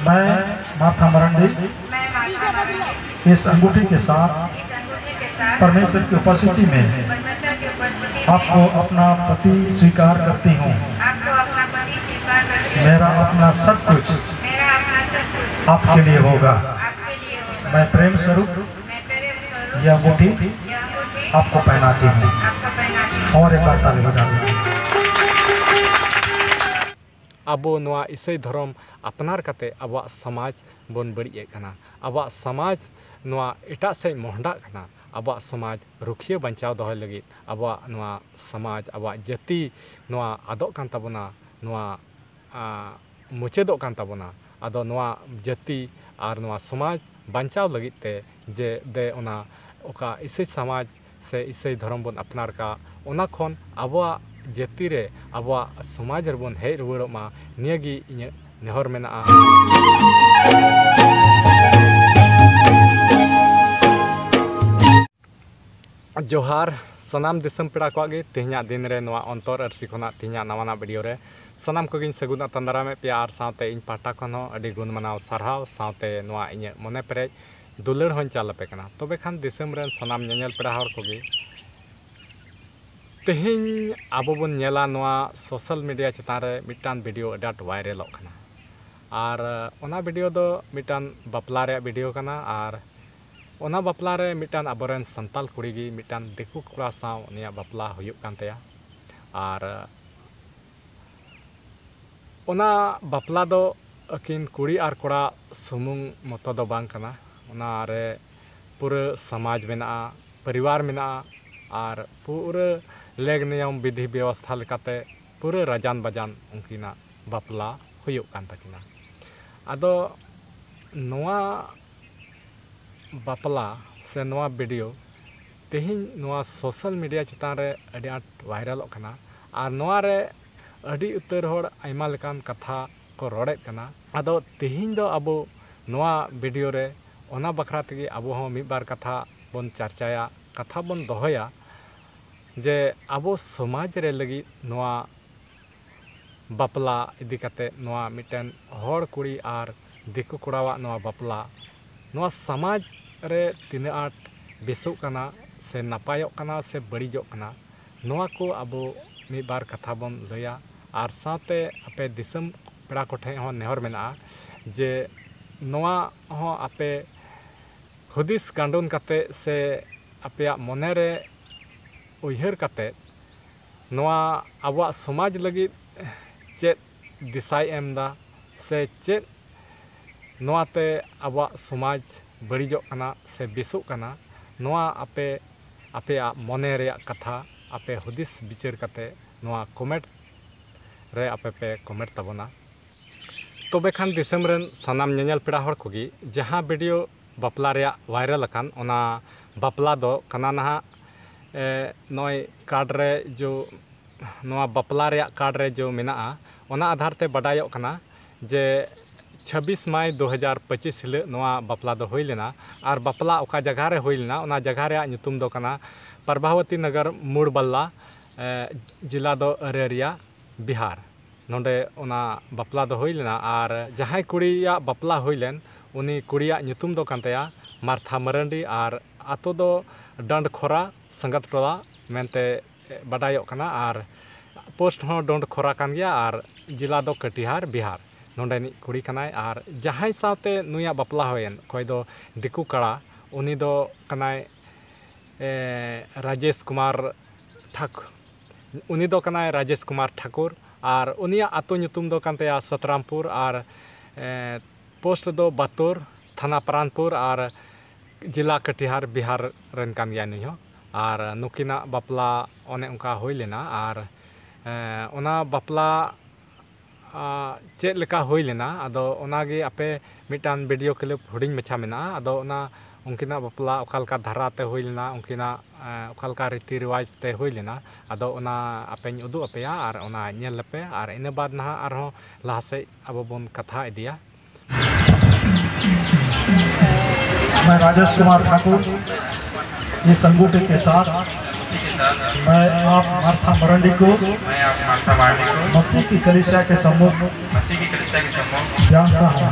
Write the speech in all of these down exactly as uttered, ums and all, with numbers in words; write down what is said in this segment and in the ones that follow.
मैं माथा मरंडी मैं माथा मरंडी इस अंगूठी के साथ इस अंगूठी के साथ परमेश्वर की उपस्थिति में परमेश्वर की उपस्थिति में आपको अपना पति स्वीकार करती हूँ। आपको अपना पति स्वीकार करती हूँ। मेरा अपना सब कुछ मेरा अपना सब कुछ आपके लिए होगा। आपके लिए होगा। मैं प्रेम स्वरूप मैं प्रेम स्वरूप यह अंगूठी यह अंगूठी आपको पहनाती हूँ। आपको पहनाती हूँ। और एक बार ताली बजा दीजिए। ᱟᱵᱚ ᱱᱚᱣᱟ ᱤᱥᱟᱹᱭ ᱫᱷᱚᱨᱚᱢ ᱟᱯᱱᱟᱨ ᱠᱟᱛᱮ ᱟᱵᱚᱣᱟᱜ ᱥᱚᱢᱟᱡᱽ ᱵᱚᱱ ᱵᱟᱹᱲᱤᱡ ᱮᱫ ᱠᱟᱱᱟ᱾ ᱟᱵᱚᱣᱟᱜ ᱥᱚᱢᱟᱡᱽ ᱱᱚᱣᱟ ᱮᱴᱟᱜ ᱥᱮᱫ ᱢᱚᱦᱰᱟᱜ ᱠᱟᱱᱟ᱾ ᱟᱵᱚᱣᱟᱜ ᱥᱚᱢᱟᱡᱽ ᱨᱩᱠᱷᱤᱭᱟᱹ ᱵᱟᱧᱪᱟᱣ ᱫᱚᱦᱚᱭ ᱞᱟᱹᱜᱤᱫ, ᱟᱵᱚᱣᱟᱜ ᱱᱚᱣᱟ ᱥᱚᱢᱟᱡᱽ, ᱟᱵᱚᱣᱟᱜ ᱡᱟᱹᱛᱤ ᱱᱚᱣᱟ ᱟᱫᱚᱜ ᱠᱟᱱ ᱛᱟᱵᱚᱱᱟ, ᱱᱚᱣᱟ, ᱟ, ᱢᱩᱪᱟᱹᱫᱚᱜ ᱠᱟᱱ ᱛᱟᱵᱚᱱᱟ᱾ ᱟᱫᱚ ᱱᱚᱣᱟ ᱡᱟᱹᱛᱤ ᱟᱨ ᱱᱚᱣᱟ ᱥᱚᱢᱟᱡᱽ ᱵᱟᱧᱪᱟᱣ ᱞᱟᱹᱜᱤᱫ ᱛᱮ ᱡᱮ ᱫᱮ ᱚᱱᱟ ᱚᱠᱟ ᱤᱥᱟᱹᱭ ᱥᱚᱢᱟᱡᱽ ᱥᱮ ᱤᱥᱟᱹᱭ ᱫᱷᱚᱨᱚᱢ ᱵᱚᱱ ᱟᱯᱱᱟᱨ ᱠᱟᱜ, ᱚᱱᱟ ᱠᱷᱚᱱ ᱟᱵᱚᱣᱟᱜ ᱡᱟᱹᱛᱤ ᱨᱮ, ᱟᱵᱚᱣᱟᱜ ᱥᱚᱢᱟᱡᱽ ᱨᱮᱵᱚᱱ ᱦᱮᱡ ᱨᱩᱣᱟᱹᱲᱚᱜ ᱢᱟ, ᱱᱤᱭᱟᱹ ᱜᱮ ᱤᱧᱟᱹᱜ ᱱᱮᱦᱚᱨ ᱢᱮᱱᱟᱜᱼᱟ᱾ ᱡᱚᱦᱟᱨ ᱥᱟᱱᱟᱢ ᱫᱤᱥᱚᱢ ᱯᱮᱲᱟ ᱠᱚᱣᱟᱜ ᱜᱮ᱾ ᱛᱮᱦᱮᱧᱟᱜ ᱫᱤᱱ ᱨᱮ ᱱᱚᱣᱟ ᱚᱱᱛᱚᱨ ᱟᱹᱨᱥᱤ ᱠᱷᱚᱱᱟᱜ ᱛᱮᱦᱮᱧᱟᱜ ᱱᱟᱣᱟᱱᱟᱜ ᱵᱷᱤᱰᱤᱭᱳ ᱨᱮ ᱥᱟᱱᱟᱢ ᱠᱚᱜᱮᱧ ᱥᱟᱹᱜᱩᱱ ᱟᱛᱟᱝ ᱫᱟᱨᱟᱢᱮᱫ ᱯᱮᱭᱟ, ᱟᱨ ᱥᱟᱶᱛᱮ ᱤᱧ ᱯᱟᱦᱴᱟ ᱠᱷᱚᱱ ᱦᱚᱸ ᱟᱹᱰᱤ ᱜᱩᱱ ᱢᱟᱱᱟᱣ ᱥᱟᱨᱦᱟᱣ, ᱥᱟᱶᱛᱮ ᱱᱚᱣᱟ ᱤᱧᱟᱹᱜ ᱢᱚᱱᱮ ᱯᱮᱨᱮᱡ ᱫᱩᱞᱟᱹᱲ ᱦᱚᱸᱧ ᱪᱟᱞ ᱟᱯᱮ ᱠᱟᱱᱟ᱾ ᱛᱚᱵᱮ ᱠᱷᱟᱱ ᱫᱤᱥᱚᱢ ᱨᱮᱱ ᱥᱟᱱᱟᱢ ᱧᱮᱧᱮᱞ ᱯᱮᱲᱟ ᱦᱚᱲ ᱠᱚᱜᱮ, ᱛᱮᱦᱮᱧ ᱟᱵᱚ ᱵᱚᱱ ᱧᱮᱞᱟ ᱱᱚᱣᱟ ᱥᱳᱥᱟᱞ ᱢᱤᱰᱤᱭᱟ ᱪᱮᱛᱟᱱ ᱨᱮ ᱢᱤᱫᱴᱟᱝ ᱵᱷᱤᱰᱤᱭᱳ ᱟᱹᱰᱤ ᱟᱸᱴ ᱵᱷᱟᱭᱨᱟᱞᱚᱜ ᱠᱟᱱᱟ᱾ ᱟᱨ ᱚᱱᱟ ᱵᱷᱤᱰᱤᱭᱳ ᱫᱚ ᱢᱤᱫᱴᱟᱝ ᱵᱟᱯᱞᱟ ᱨᱮᱭᱟᱜ ᱵᱷᱤᱰᱤᱭᱳ ᱠᱟᱱᱟ᱾ ᱟᱨ ᱚᱱᱟ ᱵᱟᱯᱞᱟ ᱨᱮ ᱢᱤᱫᱴᱟᱝ ᱟᱵᱚᱨᱮᱱ ᱥᱟᱱᱛᱟᱲ ᱠᱩᱲᱤ ᱜᱮ ᱢᱤᱫᱴᱟᱝ ᱫᱤᱠᱩ ᱠᱚᱲᱟ ᱥᱟᱶ ᱩᱱᱤᱭᱟᱜ ᱵᱟᱯᱞᱟ ᱦᱩᱭᱩᱜ ᱠᱟᱱ ᱛᱟᱭᱟ᱾ ᱟᱨ ᱚᱱᱟ ᱵᱟᱯᱞᱟ ᱫᱚ ᱟᱹᱠᱤᱱ ᱠᱩᱲᱤ ᱟᱨ ᱠᱚᱲᱟ ᱥᱩᱢᱩᱝ ᱢᱚᱛᱚ ᱫᱚ ᱵᱟᱝ ᱠᱟᱱᱟ᱾ ᱚᱱᱟ ᱨᱮ ᱯᱩᱨᱟᱹ ᱥᱚᱢᱟᱡᱽ ᱢᱮᱱᱟᱜᱼᱟ, ᱯᱚᱨᱤᱵᱟᱨ ᱢᱮᱱᱟᱜᱼᱟ, ᱟᱨ ᱯᱩᱨᱟᱹ ᱞᱮᱜᱽ ᱱᱤᱭᱚᱢ ᱵᱤᱫᱷᱤ ᱵᱮᱵᱚᱥᱛᱷᱟ ᱞᱮᱠᱟᱛᱮ ᱯᱩᱨᱟᱹ ᱨᱟᱡᱟᱱ ᱵᱟᱡᱟᱱ ᱩᱱᱠᱤᱱᱟᱜ ᱵᱟᱯᱞᱟ ᱦᱩᱭᱩᱜ ᱠᱟᱱ ᱛᱟᱹᱠᱤᱱᱟ᱾ ᱟᱫᱚ ᱱᱚᱣᱟ ᱵᱟᱯᱞᱟ ᱥᱮ ᱱᱚᱣᱟ ᱵᱷᱤᱰᱤᱭᱳ ᱛᱮᱦᱮᱧ ᱱᱚᱣᱟ ᱥᱳᱥᱟᱞ ᱢᱤᱰᱤᱭᱟ ᱪᱮᱛᱟᱱ ᱨᱮ ᱟᱹᱰᱤ ᱟᱸᱴ ᱵᱷᱟᱭᱨᱟᱞᱚᱜ ᱠᱟᱱᱟ᱾ ᱟᱨ ᱱᱚᱣᱟ ᱨᱮ ᱟᱹᱰᱤ ᱩᱛᱟᱹᱨ ᱦᱚᱲ ᱟᱭᱢᱟ ᱞᱮᱠᱟᱱ ᱠᱟᱛᱷᱟ ᱠᱚ ᱨᱚᱲᱮᱫ ᱠᱟᱱᱟ᱾ ᱟᱫᱚ ᱛᱮᱦᱮᱧ ᱫᱚ ᱟᱵᱚ ᱱᱚᱣᱟ ᱵᱷᱤᱰᱤᱭᱳ ᱨᱮ ᱚᱱᱟ ᱵᱟᱠᱷᱨᱟ ᱛᱮᱜᱮ ᱟᱵᱚ ᱦᱚᱸ ᱢᱤᱫ ᱵᱟᱨ ᱠᱟᱛᱷᱟ ᱵᱚᱱ ᱪᱟᱨᱪᱟᱭᱟ, ᱠᱟᱛᱷᱟ ᱵᱚᱱ ᱫᱚᱦᱚᱭᱟ ᱡᱮ ᱟᱵᱚ ᱥᱚᱢᱟᱡᱽ ᱨᱮ ᱞᱟᱹᱜᱤᱫ ᱱᱚᱣᱟ ᱵᱟᱯᱞᱟ ᱤᱫᱤ ᱠᱟᱛᱮ ᱱᱚᱣᱟ ᱢᱤᱫᱴᱮᱱ ᱦᱚᱲ ᱠᱩᱲᱤ ᱟᱨ ᱫᱤᱠᱩ ᱠᱚᱲᱟᱣᱟᱜ ᱱᱚᱣᱟ ᱵᱟᱯᱞᱟ ᱱᱚᱣᱟ ᱥᱚᱢᱟᱡᱽ ᱨᱮ ᱛᱤᱱᱟᱹᱜ ᱟᱸᱴ ᱵᱮᱥᱚᱜ ᱠᱟᱱᱟ ᱥᱮ ᱱᱟᱯᱟᱭᱚᱜ ᱠᱟᱱᱟ ᱥᱮ ᱵᱟᱹᱲᱤᱡᱚᱜ ᱠᱟᱱᱟ, ᱱᱚᱣᱟ ᱠᱚ ᱟᱵᱚ ᱢᱤᱫ ᱵᱟᱨ ᱠᱟᱛᱷᱟ ᱵᱚᱱ ᱞᱟᱹᱭᱟ᱾ ᱟᱨ ᱥᱟᱶᱛᱮ ᱟᱯᱮ ᱫᱤᱥᱚᱢ ᱯᱮᱲᱟ ᱠᱚᱴᱷᱮᱱ ᱦᱚᱸ ᱱᱮᱦᱚᱨ ᱢᱮᱱᱟᱜᱼᱟ ᱡᱮ ᱱᱚᱣᱟ ᱦᱚᱸ ᱟᱯᱮ ᱦᱩᱫᱤᱥ ᱜᱟᱱᱰᱚᱱ ᱠᱟᱛᱮ ᱥᱮ ᱟᱯᱮᱭᱟᱜ ᱢᱚᱱᱮ ᱨᱮ ᱩᱭᱦᱟᱹᱨ ᱠᱟᱛᱮ ᱱᱚᱣᱟ ᱟᱵᱚᱣᱟᱜ ᱥᱚᱢᱟᱡᱽ ᱞᱟᱹᱜᱤᱫ ᱪᱮᱫ ᱫᱤᱥᱟᱭ ᱮᱢ ᱮᱫᱟ ᱥᱮ ᱪᱮᱫ ᱱᱚᱣᱟᱛᱮ ᱟᱵᱚᱣᱟᱜ ᱥᱚᱢᱟᱡᱽ ᱵᱟᱹᱲᱤᱡᱚᱜ ᱠᱟᱱᱟ ᱥᱮ ᱵᱮᱥᱚᱜ ᱠᱟᱱᱟ, ᱱᱚᱣᱟ ᱟᱯᱮ ᱟᱯᱮᱭᱟᱜ ᱢᱚᱱᱮ ᱨᱮᱭᱟᱜ ᱠᱟᱛᱷᱟ ᱟᱯᱮ ᱦᱩᱫᱤᱥ ᱵᱤᱪᱟᱹᱨ ᱠᱟᱛᱮ ᱱᱚᱣᱟ ᱠᱚᱢᱮᱱᱴ ᱨᱮ ᱟᱯᱮ ᱯᱮ ᱠᱚᱢᱮᱱᱴ ᱛᱟᱵᱚᱱᱟ᱾ ᱛᱚᱵᱮ ᱠᱷᱟᱱ ᱫᱤᱥᱚᱢ ᱨᱮᱱ ᱥᱟᱱᱟᱢ ᱧᱮᱧᱮᱞ ᱯᱮᱲᱟ ᱦᱚᱲ ᱠᱚᱜᱮ, ᱡᱟᱦᱟᱸ ᱵᱷᱤᱰᱤᱭᱳ ᱵᱟᱯᱞᱟ ᱨᱮᱭᱟᱜ ᱵᱷᱟᱭᱨᱟᱞ ᱟᱠᱟᱱ, ᱚᱱᱟ ᱵᱟᱯᱞᱟ ᱫᱚ ᱠᱟᱱᱟ ᱱᱟᱦᱟᱜ, ᱮ, ᱱᱚᱜᱼᱚᱭ ᱠᱟᱨᱰ ᱨᱮ ᱡᱚ, ᱱᱚᱣᱟ ᱵᱟᱯᱞᱟ ᱨᱮᱭᱟᱜ ᱠᱟᱨᱰ ᱨᱮ ᱡᱚ ᱢᱮᱱᱟᱜᱼᱟ, ᱚᱱᱟ ᱟᱫᱷᱟᱨ ᱛᱮ ᱵᱟᱰᱟᱭᱚᱜ ᱠᱟᱱᱟ ᱡᱮ ᱪᱷᱟᱵᱵᱤᱥ ᱢᱟᱭ ᱫᱩ ᱦᱟᱡᱟᱨ ᱯᱚᱸᱪᱤᱥ ᱦᱤᱞᱳᱜ ᱱᱚᱣᱟ ᱵᱟᱯᱞᱟ ᱫᱚ ᱦᱩᱭ ᱞᱮᱱᱟ᱾ ᱟᱨ ᱵᱟᱯᱞᱟ ᱚᱠᱟ ᱡᱟᱭᱜᱟ ᱨᱮ ᱦᱩᱭ ᱞᱮᱱᱟ, ᱚᱱᱟ ᱡᱟᱭᱜᱟ ᱨᱮᱭᱟᱜ ᱧᱩᱛᱩᱢ ᱫᱚ ᱠᱟᱱᱟ ᱯᱨᱚᱵᱷᱟᱵᱚᱛᱤ ᱱᱚᱜᱚᱨ ᱢᱩᱲᱵᱟᱞᱞᱟ, ᱮ, ᱡᱮᱞᱟ ᱫᱚ ᱟᱨᱟᱨᱤᱭᱟ, ᱵᱤᱦᱟᱨ᱾ ᱱᱚᱰᱮ ᱚᱱᱟ ᱵᱟᱯᱞᱟ ᱫᱚ ᱦᱩᱭ ᱞᱮᱱᱟ᱾ ᱟᱨ ᱡᱟᱦᱟᱸᱭ ᱠᱩᱲᱤᱭᱟᱜ ᱵᱟᱯᱞᱟ ᱦᱩᱭ ᱞᱮᱱ, ᱩᱱᱤ ᱠᱩᱲᱤᱭᱟᱜ ᱧᱩᱛᱩᱢ ᱫᱚ ᱠᱟᱱ ᱛᱟᱭᱟ ᱢᱟᱨᱛᱷᱟ ᱢᱟᱨᱟᱱᱰᱤ, ᱟᱨ ᱟᱛᱳ ᱫᱚ ᱰᱟᱱᱰᱠᱷᱚᱨᱟ ᱥᱟᱝᱜᱟᱛ ᱴᱚᱞᱟ ᱢᱮᱱᱛᱮ ᱵᱟᱰᱟᱭᱚᱜ ᱠᱟᱱᱟ᱾ ᱟᱨ ᱯᱳᱥᱴ ᱦᱚᱸ ᱰᱟᱱᱰᱠᱷᱚᱨᱟ ᱠᱟᱱ ᱜᱮᱭᱟ, ᱟᱨ ᱡᱮᱞᱟ ᱫᱚ ᱠᱟᱴᱤᱦᱟᱨ, ᱵᱤᱦᱟᱨ᱾ ᱱᱚᱰᱮᱱᱤᱡ ᱠᱩᱲᱤ ᱠᱟᱱᱟᱭ᱾ ᱟᱨ ᱡᱟᱦᱟᱸᱭ ᱥᱟᱶᱛᱮ ᱱᱩᱭᱟᱜ ᱵᱟᱯᱞᱟ ᱦᱩᱭᱮᱱ, ᱚᱠᱚᱭ ᱫᱚ ᱫᱤᱠᱩ ᱠᱟᱲᱟ, ᱩᱱᱤ ᱫᱚ ᱠᱟᱱᱟᱭ, ᱮ, ᱨᱟᱡᱮᱥ ᱠᱩᱢᱟᱨ ᱴᱷᱟᱠᱩᱨ᱾ ᱩᱱᱤ ᱫᱚ ᱠᱟᱱᱟᱭ ᱨᱟᱡᱮᱥ ᱠᱩᱢᱟᱨ ᱴᱷᱟᱠᱩᱨ᱾ ᱟᱨ ᱩᱱᱤᱭᱟᱜ ᱟᱛᱳ ᱧᱩᱛᱩᱢ ᱫᱚ ᱠᱟᱱ ᱛᱟᱭᱟ ᱥᱟᱛᱨᱟᱢᱯᱩᱨ᱾ ᱟᱨ, ᱮ, ᱯᱳᱥᱴ ᱫᱚ ᱵᱟᱛᱳᱨ, ᱛᱷᱟᱱᱟ ᱯᱨᱟᱱᱯᱩᱨ, ᱟᱨ ᱡᱮᱞᱟ ᱠᱟᱴᱤᱦᱟᱨ, ᱵᱤᱦᱟᱨ ᱨᱮᱱ ᱠᱟᱱ ᱜᱮᱭᱟᱭ ᱱᱩᱭ ᱦᱚᱸ᱾ ᱟᱨ ᱱᱩᱠᱤᱱᱟᱜ ᱵᱟᱯᱞᱟ ᱚᱱᱮ ᱚᱱᱠᱟ ᱦᱩᱭ ᱞᱮᱱᱟ᱾ ᱟᱨ, ᱮ, ᱚᱱᱟ ᱵᱟᱯᱞᱟ ᱟ, ᱪᱮᱫ ᱞᱮᱠᱟ ᱦᱩᱭ ᱞᱮᱱᱟ, ᱟᱫᱚ ᱚᱱᱟᱜᱮ ᱟᱯᱮ ᱢᱤᱫᱴᱟᱝ ᱵᱷᱤᱰᱤᱭᱳ ᱠᱞᱤᱯ ᱦᱩᱰᱤᱧ ᱢᱟᱪᱷᱟ ᱢᱮᱱᱟᱜᱼᱟ᱾ ᱟᱫᱚ ᱚᱱᱟ ᱩᱱᱠᱤᱱᱟᱜ ᱵᱟᱯᱞᱟ ᱚᱠᱟ ᱞᱮᱠᱟ ᱫᱷᱟᱨᱟ ᱛᱮ ᱦᱩᱭ ᱞᱮᱱᱟ, ᱩᱱᱠᱤᱱᱟᱜ, ᱮ, ᱚᱠᱟ ᱞᱮᱠᱟ ᱨᱤᱛᱤ ᱨᱮᱣᱟᱡᱽ ᱛᱮ ᱦᱩᱭ ᱞᱮᱱᱟ, ᱟᱫᱚ ᱚᱱᱟ ᱟᱯᱮᱧ ᱩᱫᱩᱜ ᱟᱯᱮᱭᱟ ᱟᱨ ᱚᱱᱟ ᱧᱮᱞ ᱞᱮᱯᱮ᱾ ᱟᱨ ᱤᱱᱟᱹ ᱵᱟᱫᱽ ᱱᱟᱦᱟᱜ ᱟᱨᱦᱚᱸ ᱞᱟᱦᱟ ᱥᱮᱫ ᱟᱵᱚ ᱵᱚᱱ ᱠᱟᱛᱷᱟ ᱤᱫᱤᱭᱟ᱾ मैं राजेश कुमार ठाकुर, ये संगूटे के साथ मैं आप मार्था मरंडी को मैं आप मार्था मरंडी को मसीह की कलीसिया के सम्मुख मसीह की कलीसिया के सम्मुख जानता हूँ।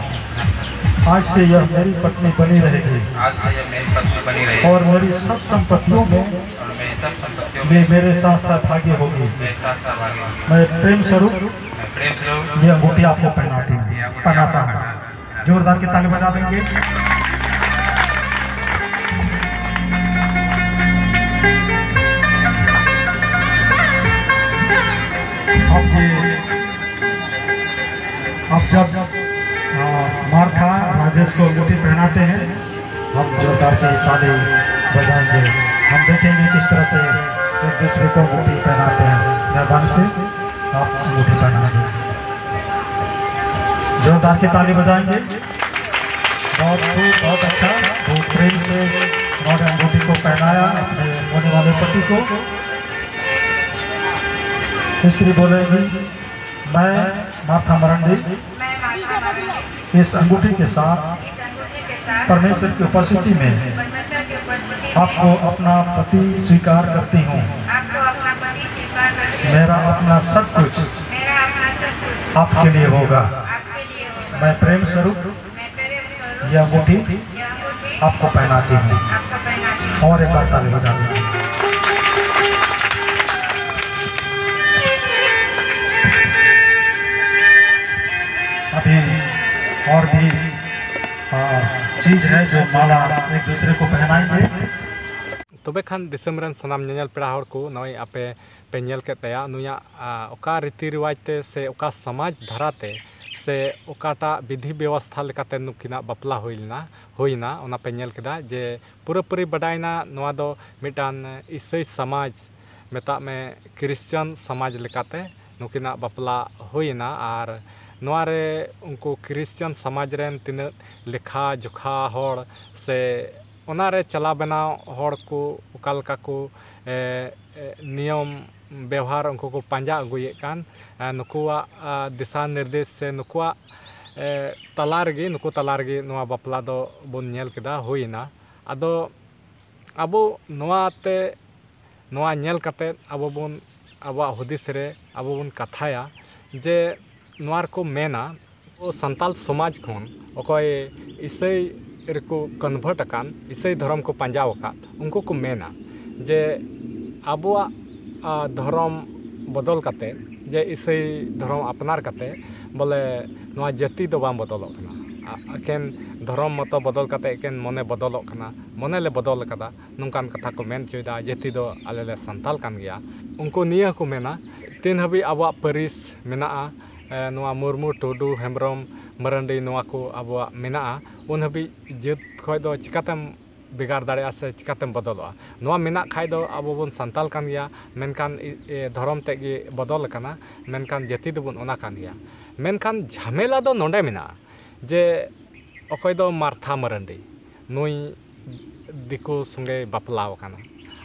आज से यह मेरी पत्नी बनी रहेगी। आज से यह मेरी पत्नी बनी रहेगी। और मेरी सब संपत्तियों में और मेरी सब संपत्तियों में मेरे साथ सहभागी होगी। मेरे साथ सहभागी होगी। मैं प्रेम स्वरूप मैं प्रेम स्वरूप ये अंगूठी आपको पहनाती हूँ, पहनाता हूँ। जोरदार की ताली बजा देंगे। अब ये, अब जब, आ, मार्था राजेश को अंगूठी पहनाते हैं, हम जोरदार की ताली बजाएंगे। हम देखेंगे किस तरह से एक दूसरे को अंगूठी पहनाते हैं। मेहरबानी से आप अंगूठी पहनाएंगे, जोरदार की ताली बजाएंगे। बहुत खूब, बहुत अच्छा, बहुत प्रेम से उन्होंने अंगूठी को पहनाया अपने होने वाले पति को। स्त्री बोलेगी, मैं मार्था मरंडी मैं मार्था मरंडी इस अंगूठी के साथ इस अंगूठी के साथ परमेश्वर की उपस्थिति में परमेश्वर की उपस्थिति में आपको अपना पति स्वीकार करती हूँ। आपको अपना पति स्वीकार करती हूँ। मेरा अपना सब कुछ मेरा अपना सब कुछ आपके लिए होगा। आपके लिए होगा। मैं प्रेम स्वरूप मैं प्रेम स्वरूप यह अंगूठी यह अंगूठी आपको पहनाती हूँ। आपको पहनाती हूँ। और एक बार ताली बजा दीजिए। अभी और भी, आ, चीज है जो माला एक दूसरे को पहनाएंगे। ᱛᱚᱵᱮ ᱠᱷᱟᱱ ᱫᱤᱥᱚᱢ ᱨᱮᱱ ᱥᱟᱱᱟᱢ ᱧᱮᱧᱮᱞ ᱯᱮᱲᱟ ᱦᱚᱲ ᱠᱚ, ᱱᱚᱜᱼᱚᱭ ᱟᱯᱮ ᱯᱮ ᱧᱮᱞ ᱠᱮᱫ ᱛᱟᱭᱟ ᱱᱩᱭᱟᱜ, ᱟ, ᱚᱠᱟ ᱨᱤᱛᱤ ᱨᱮᱣᱟᱡᱽ ᱛᱮ ᱥᱮ ᱚᱠᱟ ᱥᱚᱢᱟᱡᱽ ᱫᱷᱟᱨᱟ ᱛᱮ ᱥᱮ ᱚᱠᱟᱴᱟᱜ ᱵᱤᱫᱷᱤ ᱵᱮᱵᱚᱥᱛᱷᱟ ᱞᱮᱠᱟᱛᱮ ᱱᱩᱠᱤᱱᱟᱜ ᱵᱟᱯᱞᱟ ᱦᱩᱭ ᱞᱮᱱᱟ, ᱦᱩᱭᱱᱟ, ᱚᱱᱟ ᱯᱮ ᱧᱮᱞ ᱠᱮᱫᱟ ᱡᱮ ᱯᱩᱨᱟᱹᱯᱩᱨᱤ ᱵᱟᱰᱟᱭᱮᱱᱟ ᱱᱚᱣᱟ ᱫᱚ ᱢᱤᱫᱴᱟᱝ ᱤᱥᱟᱹᱭ ᱥᱚᱢᱟᱡᱽ, ᱢᱮᱛᱟᱜ ᱢᱮ ᱠᱷᱨᱤᱥᱪᱟᱱ ᱥᱚᱢᱟᱡᱽ ᱞᱮᱠᱟᱛᱮ ᱱᱩᱠᱤᱱᱟᱜ ᱵᱟᱯᱞᱟ ᱦᱩᱭᱮᱱᱟ᱾ ᱟᱨ ᱱᱚᱣᱟ ᱨᱮ ᱩᱱᱠᱩ ᱠᱷᱨᱤᱥᱪᱟᱱ ᱥᱚᱢᱟᱡᱽ ᱨᱮᱱ ᱛᱤᱱᱟᱹᱜ ᱞᱮᱠᱷᱟ ᱡᱚᱠᱷᱟ ᱦᱚᱲ ᱥᱮ ᱚᱱᱟ ᱨᱮ ᱪᱟᱞᱟᱣ ᱵᱮᱱᱟᱣ ᱦᱚᱲ ᱠᱚ ᱚᱠᱟ ᱞᱮᱠᱟ ᱠᱚ, ᱮ, ᱮ, ᱱᱤᱭᱚᱢ ᱵᱮᱣᱦᱟᱨ ᱩᱱᱠᱩ ᱠᱚ ᱯᱟᱸᱡᱟ ᱟᱹᱜᱩᱭᱮᱫ ᱠᱟᱱ, ᱮ, ᱱᱩᱠᱩᱣᱟᱜ, ᱟ, ᱫᱤᱥᱟ ᱱᱤᱨᱫᱮᱥ ᱥᱮ ᱱᱩᱠᱩᱣᱟᱜ, ᱮ, ᱛᱟᱞᱟ ᱨᱮᱜᱮ, ᱱᱩᱠᱩ ᱛᱟᱞᱟ ᱨᱮᱜᱮ ᱱᱚᱣᱟ ᱵᱟᱯᱞᱟ ᱫᱚ ᱵᱚᱱ ᱧᱮᱞ ᱠᱮᱫᱟ, ᱦᱩᱭᱮᱱᱟ᱾ ᱟᱫᱚ ᱟᱵᱚ ᱱᱚᱣᱟ ᱛᱮ, ᱱᱚᱣᱟ ᱧᱮᱞ ᱠᱟᱛᱮᱫ ᱟᱵᱚ ᱵᱚᱱ, ᱟᱵᱚᱣᱟᱜ ᱦᱩᱫᱤᱥ ᱨᱮ ᱟᱵᱚ ᱵᱚᱱ ᱠᱟᱛᱷᱟᱭᱟ ᱡᱮ ᱱᱚᱣᱟ ᱨᱮᱠᱚ ᱢᱮᱱᱟ ᱟᱵᱚ ᱥᱟᱱᱛᱟᱞ ᱥᱚᱢᱟᱡᱽ ᱠᱷᱚᱱ ᱚᱠᱚᱭ ᱤᱥᱟᱹᱭ ᱨᱮᱠᱚ convert ᱟᱠᱟᱱ, ᱤᱥᱟᱹᱭ ᱫᱷᱚᱨᱚᱢ ᱠᱚ ᱯᱟᱸᱡᱟ ᱟᱠᱟᱫ, ᱩᱱᱠᱩ ᱠᱚ ᱢᱮᱱᱟ ᱡᱮ ᱟᱵᱚᱣᱟᱜ, ᱟ, ᱫᱷᱚᱨᱚᱢ ᱵᱚᱫᱚᱞ ᱠᱟᱛᱮ, ᱡᱮ ᱤᱥᱟᱹᱭ ᱫᱷᱚᱨᱚᱢ ᱟᱯᱱᱟᱨ ᱠᱟᱛᱮ, ᱵᱚᱞᱮ ᱱᱚᱣᱟ ᱡᱟᱹᱛᱤ ᱫᱚ ᱵᱟᱝ ᱵᱚᱫᱚᱞᱚᱜ ᱠᱟᱱᱟ᱾ ᱟ-, ᱮᱠᱮᱱ ᱫᱷᱚᱨᱚᱢ ᱢᱚᱛᱚ ᱵᱚᱫᱚᱞ ᱠᱟᱛᱮ ᱮᱠᱮᱱ ᱢᱚᱱᱮ ᱵᱚᱫᱚᱞᱚᱜ ᱠᱟᱱᱟ, ᱢᱚᱱᱮ ᱞᱮ ᱵᱚᱫᱚᱞ ᱟᱠᱟᱫᱟ, ᱱᱚᱝᱠᱟᱱ ᱠᱟᱛᱷᱟ ᱠᱚ ᱢᱮᱱ ᱦᱚᱪᱚᱭᱮᱫᱟ, ᱡᱟᱹᱛᱤ ᱫᱚ ᱟᱞᱮ ᱞᱮ ᱥᱟᱱᱛᱟᱞ ᱠᱟᱱ ᱜᱮᱭᱟ᱾ ᱩᱱᱠᱩ ᱱᱤᱭᱟᱹ ᱦᱚᱸᱠᱚ ᱢᱮᱱᱟ, ᱛᱤᱱ ᱦᱟᱹᱵᱤᱡ ᱟᱵᱚᱣᱟᱜ ᱯᱟᱹᱨᱤᱥ ᱢᱮᱱᱟᱜᱼᱟ, ᱮ, ᱱᱚᱣᱟ ᱢᱩᱨᱢᱩ, ᱴᱩᱰᱩ, ᱦᱮᱢᱵᱨᱚᱢ, ᱢᱟᱨᱟᱱᱰᱤ, ᱱᱚᱣᱟ ᱠᱚ ᱟᱵᱚᱣᱟᱜ ᱢᱮᱱᱟᱜᱼᱟ, ᱩᱱ ᱦᱟᱹᱵᱤᱡ ᱡᱟᱹᱛ ᱠᱷᱚᱱ ᱫᱚ ᱪᱤᱠᱟᱹᱛᱮᱢ ᱵᱷᱮᱜᱟᱨ ᱫᱟᱲᱮᱭᱟᱜᱼᱟ ᱥᱮ ᱪᱤᱠᱟᱹᱛᱮᱢ ᱵᱚᱫᱚᱞᱚᱜᱼᱟ? ᱱᱚᱣᱟ ᱢᱮᱱᱟᱜ ᱠᱷᱟᱡ ᱫᱚ ᱟᱵᱚ ᱵᱚᱱ ᱥᱟᱱᱛᱟᱞ ᱠᱟᱱ ᱜᱮᱭᱟ, ᱢᱮᱱᱠᱷᱟᱱ ᱤ-, ᱮ, ᱫᱷᱚᱨᱚᱢ ᱛᱮᱫ ᱜᱮ ᱵᱚᱫᱚᱞ ᱟᱠᱟᱱᱟ, ᱢᱮᱱᱠᱷᱟᱱ ᱡᱟᱹᱛᱤ ᱫᱚᱵᱚᱱ ᱚᱱᱟ ᱠᱟᱱ ᱜᱮᱭᱟ᱾ ᱢᱮᱱᱠᱷᱟᱱ ᱡᱷᱟᱢᱮᱞᱟ ᱫᱚ ᱱᱚᱰᱮ ᱢᱮᱱᱟᱜᱼᱟ ᱡᱮ ᱚᱠᱚᱭ ᱫᱚ ᱢᱟᱨᱛᱷᱟ ᱢᱟᱨᱟᱱᱰᱤ, ᱱᱩᱭ ᱫᱤᱠᱩ ᱥᱚᱸᱜᱮᱭ ᱵᱟᱯᱞᱟ ᱟᱠᱟᱱᱟ᱾